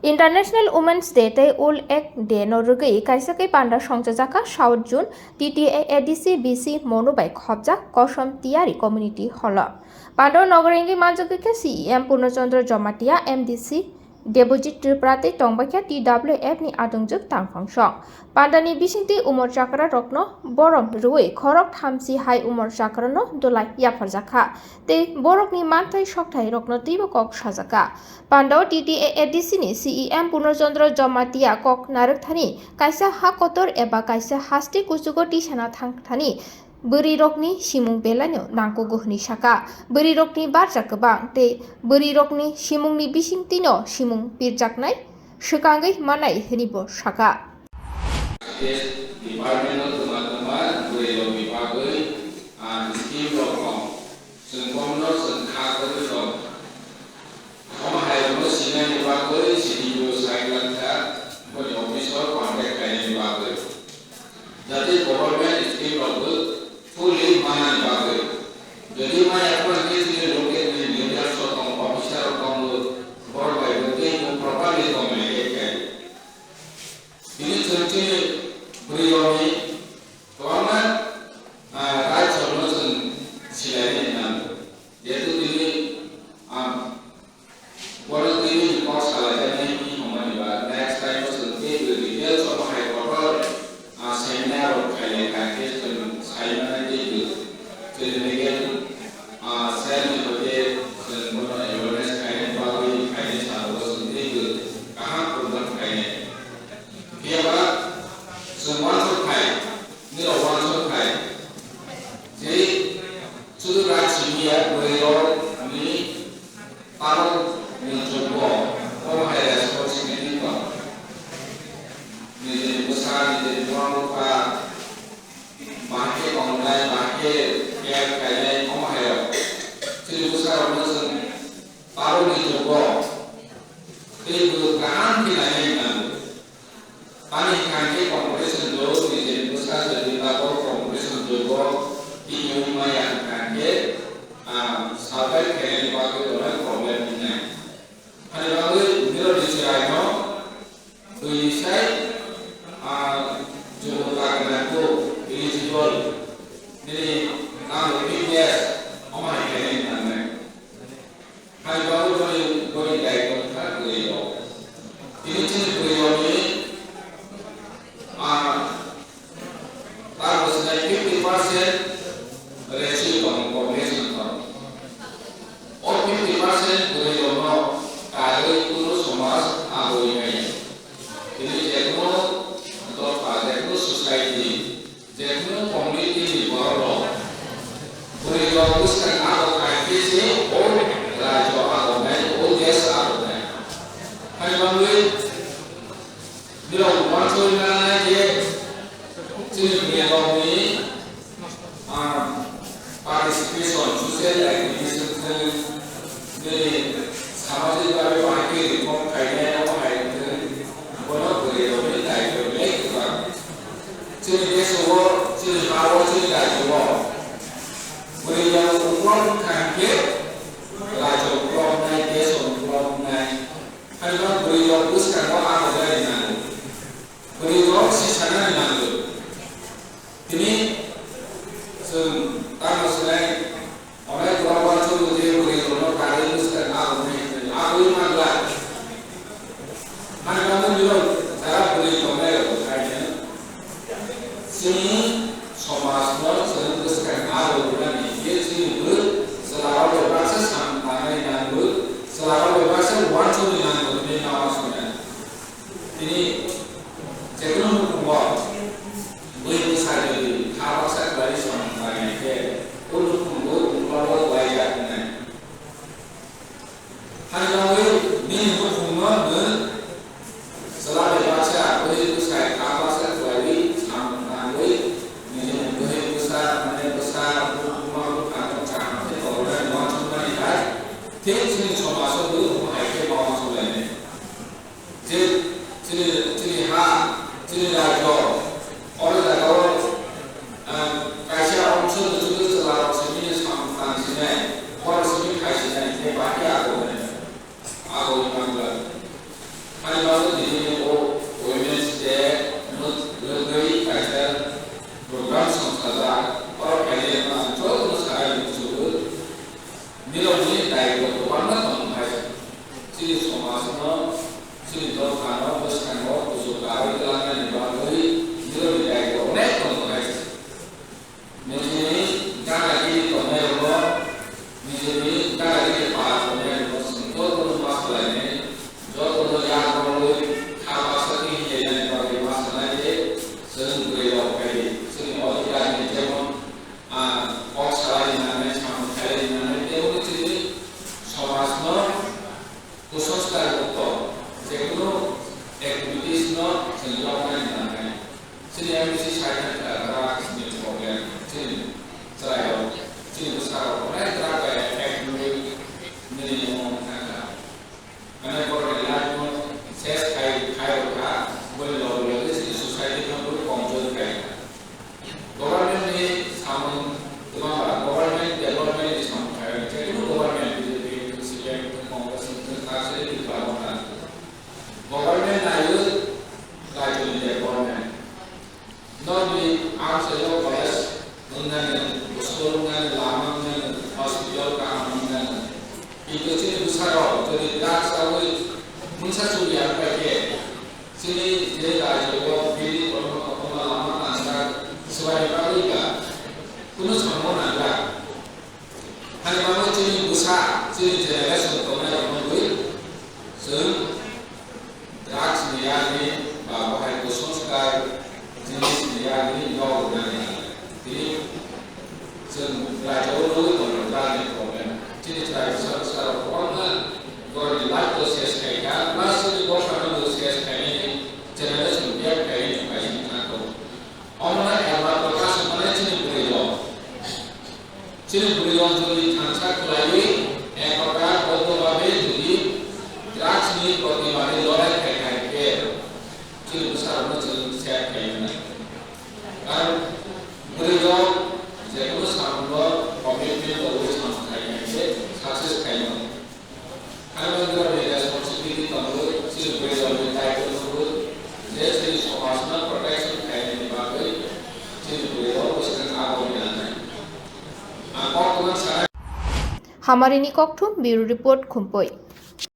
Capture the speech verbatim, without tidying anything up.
International Women's Day tei World Egg Day no rwgwi kaisa khe panda songchajakha South Zone T T A A D C B C Monu bai khopjak Kosom Tiyari Community Hall o. Panda o nogo wngwi manjagwi khe C E M Purno Chandra Jamatia, M D C Debojit Tripura tei tongbaikha T W F ni adongjwk tangphang song. Pandani bisingtwi umor chakra rokno borom rwui khorok thamchi hai umor chakra no dulai yapharjakha tei borokni manthai sokthai rokno twibo kok sajakha. Pandao T T A A D C ni C E M Purno Chandra Jamatia kok narwkthani kaisa ha kotor eba kaisa haste kuchugo tisana thangthani bwrwirokni simung belai no nangkugo hwnwi saka. Bwrwirokni barja kwbang tei bwrwirokni simungni bisingtwino simung pirjaknai swkangwi manai hwnwi bo saka. Department o kwma kwma bwrwirokni bagwi, ah, scheme rok tong. Chwng bono chwng kha kwrwi tong. Omo hai rokno sinani bagwi C D P O sai langkha, boni office o contact khainani bagwi. Jate government scheme rokbo fully manani bagwi. Jodi maya phano khe chini local ni leaders rok tongo, officer rok tongo, borok bai bo tei bo properly communicate khaio. Bini chwng chini bwrwi rokni kwbangma, ah, rights rokno chwng silainani nango. Jehetu tini, ah, Bono tini ni kok salaijaknai wngmani ba next time o chwng teibo details omo hai kotor, ah, seminar rok khailai kha khe chwng sai manai teibo chwng legal, ah, cell ni hoite chwng bono awareness khainani bagwi khainai salo o chwng teibo kaham program khainai. Phiya ba chwng uansuk khai, nini rok uansuk khai, je sudu rak simi ya bwrwi rok ni Tamo ni chukbo, omo hai responsibility tong. Nijeni bwsa, nijeni buma bupha, bahai khe tongnai, bahai khe care khainai, omo hai rok. Chini bwsa rokno chwng tamo ni chukbo, tei bo kaham khe nainai nango. Tamni hwnkhe competition jwk, nijeni bwsa jwkni tabuk competition jwgo twiwi maya hwnkhe, ah, survive khainani bagwi belai problem wngnai. Ani bagwi nirok ni chwraino twi sai, ah, jwgo ta gwnang kuk eligible, nini nang fitness omo hai khainani nangnai. Hai bagwi boni, boni daitw wngkha bwrwi rok. Tini chini bwrwi rokni, ah, tamo swnai fifty percent ratio tongo, population tongo. O fifty percent bwrwi rokno karwi kunu somaj agoi maya. Tini jekunu dopha, jekunu society, Jekunu community ni borok rok, bwrwi rok bwskang abo khai khe se o rajyo abo nai, o desh abo nai. Hai bangwi nirok uansugwi nangnai je chini bwrwi rokni, ah, participation, social activities, nini samajik bhabe bahai khe reform khainai, abo hai wngkhe bono bwrwi rokni daitw le kwbang. Chini desh o, chini ha o, chini rajyo o bwrwi rok uklok wngkha hwnkhe rajyo uklok wngnai, desh uklok wngnai. Haino bwrwi rok bwskango abo jani nango. Bwrwi rok si sanani nango. Tini chwng tamo swnai, onai kwbangma chwng je bwrwi rokno karwi bwskang abo hwnwi hwnwi aboni mangla. Hani bagwi nirok jara bwrwi tongnai rok hai hwnwi chini somajno chwng bwskang abo rwnani je chini bwrwi chwla rok bai baksa sam tangnai nangwi, chwla rok bai baksa uansukni nangwi hwnwi ma uansuknai. Tini jekunu nukhungo bui bwsa jodi kha baksa khlaiwi samung khlainai khe, o nukhungo uklok o klaijak wngnai. Hani bagwi nini nukhungno nwng chwla bai baksa bui bwsai kha baksa khlaiwi samung khlaiwi Ani bagwi tini o Women's Day no rwgwi kaisa program songchajak. Oro phainai rokno ang jotono sabai muchungo. Nirokni daitw kwbangma tong hai. Chini somajno, chini dophano, bwskango kuchuk karwi twlangnani bagwi nirokni daitw onek tong hai. Nijini gana gini tongnai rokno, nijini gana gini para tongnai rokno chwng jotono ma swlainai, jotono yak romwi kha baksa twi hinlainani bagwi ma sanai je chwng bwrwi rok khai di. Chini o jagani jemon, ah, kok salai di nangnai, samung khailai di nangnai, tei oro chini somajno kusanskar mukto jekunu activities no chwng yoknai nangnai. Chini M D C sai thangkha drugs ni problem, chini chwrairok, chini bwsarok onek drug bai affect wngwi nini omo thangkha. Mane borokni life no ses khai, khai rwkha, boni loge loge chini society no bo komjor khai. Government ni samung kwbangma, government development ni samung khai rwkha, jekunu government, B J P, C P M, Congress, Tripura, Tripura, Government naiwi rajyoni development. Nokni ang sayo college wngnani, school wngnani, lama wngnani, hospital kaham wngnani. Kintu chini bwsarok jodi drugs sawi mungsa churi ya wngkha khe, chini je rajyo o building kotorma kotorma lama nangjak, swbaini bagwi ba kunu samung nangjak. Hani bagwi chini bwsa, chini generation tongnai rokno wi chwng drugs ni yani ba bahai kusanskar jinis ni yani yoknani. Tini chwng raijao nugwi tongo drugs ni problem. Chini chwrai bwsa bwsa rok kwbangma borokni life o ses khai kha, plus chini bwsano bo ses khainani generation gap khainani kaisa thang tongo. Omono ekmatro kaisa manai chini bwrwi rok. Chini bwrwi rok jodi thansa khwlaiwi ekota boddo babe jodi drugs ni protibadi lorai khai khai khe chini bwsarokno chwng save khai mannai. Karon bwrwi rok jekunu samungo commitment tongwi samung khai khai khe success khai mano. Ani bagwi borokni responsibility tongo, chini bwrwi rokni daitw tongo, je chini somajno protection khainani bagwi chini bwrwi rok bwskango abo ni nangnai. Ang kok kwbang sanai. Hamarini kokthum, Bureau Report, Khumpui.